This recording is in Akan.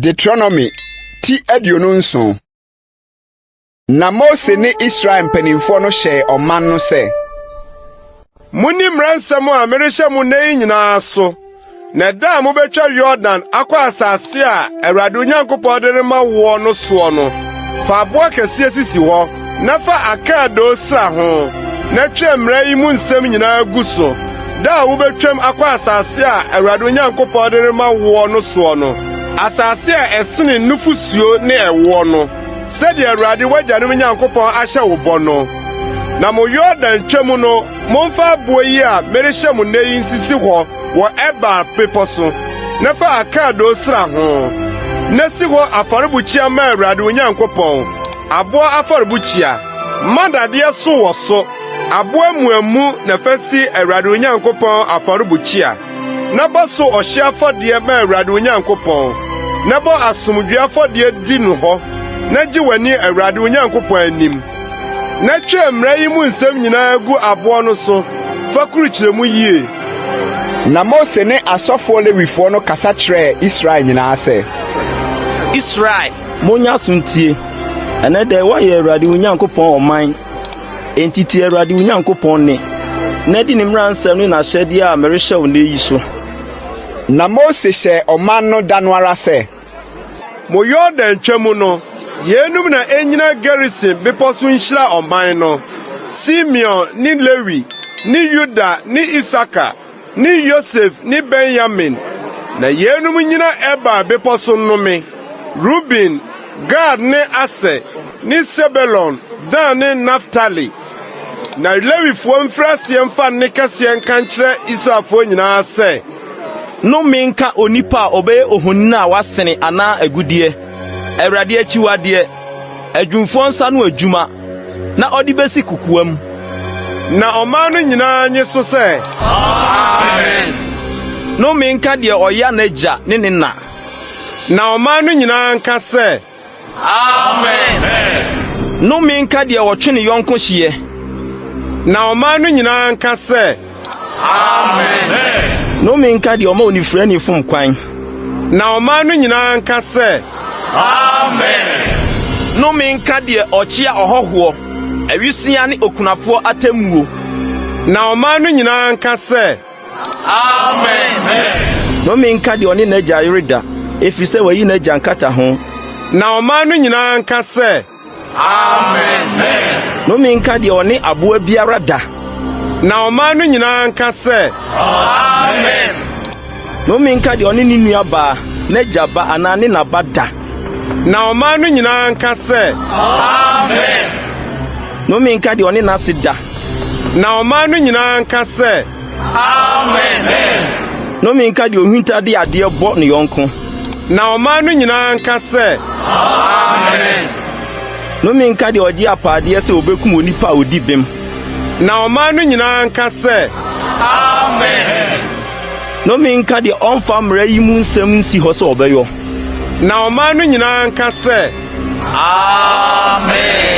Deuteronomy ti 27. Na Mose ne Israel mpanimfoɔ no hyɛɛ ɔman no sɛ. Munni mmara nsɛm a merehyɛ mo nnɛ yi nyinaa so. Na da a mubetwa Yordan akɔ asase a Awurade wo Nyankopɔn de rema woɔ no soɔ no, fa aboɔ akɛseɛ sisi hɔ, na fa akaadoo sra ho, na twerɛ mmara yi mu nsɛm nyinaa gu so. Da a wubetwam akɔ asase a Awurade wo Nyankopɔn de rema woɔ no soɔ no, asase a ɛsene nufusuo ne ɛwoɔ no, sɛdeɛ Awurade w'agyanom Nyankopɔn ahyɛ wo bɔ no. Na mo Yordan twa mu no, momfa aboɔ yi a merehyɛ mo nnɛ yi nsisi hɔ wɔ Ebal bepɔ so, na fa akaadoo sra ho. Na si hɔ afɔrebukyia ma Awurade wo Nyankopɔn, aboɔ afɔrebukyia. Mma dadeɛ so wɔ so. Aboɔ amuamu na fa si Awurade wo Nyankopɔn afɔrebukyia, na bɔ so ɔhyeɛ afɔdeɛ ma Awurade wo Nyankopɔn, na bɔ asomdwoe afɔdeɛ di no hɔ, na gye w'ani Awurade wo Nyankopɔn anim. Na twerɛ mmara yi mu nsɛm nyinaa gu aboɔ no so fa kurukyerɛ mu yie. Na Mose ne asɔfoɔ Lewifoɔ no kasa kyerɛɛ Israel nyinaa sɛ. Israel, monyɛ aso ntie! Ɛnnɛ da yi woayɛ Awurade wo Nyankopɔn ɔman. Enti tie Awurade wo Nyankopɔn nne, na di ne mmara nsɛm ne n'ahyɛdeɛ a merehyɛ wo nnɛ yi so. Na Mose hyɛɛ ɔman no da no ara sɛ. Mo Yordan twa mu no, yeinom na ennyina Gerisim bepɔ so nhyira ɔman no, Simeon ne Lewi ne Yuda ne Isakar ne Yosef ne Benyamin. Na yeinom nnyina Ebal bepɔ so nnome, Ruben, Gad ne Aser ne Sebulon, Dan ne Naftali. Na Lewifoɔ mfiri aseɛ mfa nne kɛseɛ nka nkyerɛ Israelfoɔ nyinaa sɛ. Nnome nka onipa a ɔbɛyɛ ohoni a wɔasene anaa agudeɛ, Awurade akyiwadeɛ, adwumfoɔ nsa ano adwuma, na ɔde besi kokoam. Na ɔman no nyinaa nnye so sɛ, Amen! Nnome nka deɛ ɔya n'agya ne ne na. Na ɔman no nyinaa nka sɛ, Amen! Nnome nka deɛ ɔtwe ne yɔnko hyeɛ. Na ɔman no nyinaa nka sɛ, Amen! Nnome nka deɛ ɔma onifirani fom kwan. Na ɔman no nyinaa nka sɛ, Amen! Nnome nka deɛ ɔkyea ɔhɔhoɔ, awisiaa ne okunafoɔ atemmuo. Na ɔman no nyinaa nka sɛ, Amen! Nnome nka deɛ ɔne n'agya yere da, ɛfiri sɛ wayi n'agya nkataho. Na ɔman no nyinaa nka sɛ, Amen! Nnome nka deɛ ɔne aboa biara da. Na ɔman no nyinaa nka sɛ, Amen! Nnome nka deɛ ɔne ne nua baa, n'agya ba anaa ne na ba da. Na ɔman no nyinaa nka sɛ, Amen! Nnome nka deɛ ɔne n'ase da. Na ɔman no nyinaa nka sɛ, Amen! Nnome nka deɛ ɔhunta de adeɛ bɔ ne yɔnko. Na ɔman no nyinaa nka sɛ, Amen! Nnome nka deɛ ɔgye apaadeɛ sɛ ɔbɛkum onipa a ɔdi bem. Na ɔman no nyinaa nka sɛ, Amen! Nnome nka deɛ ɔmfa mmara yi mu nsɛm nsi hɔ sɛ ɔbɛyɔ. Na ɔman no nyinaa nka sɛ, Amen!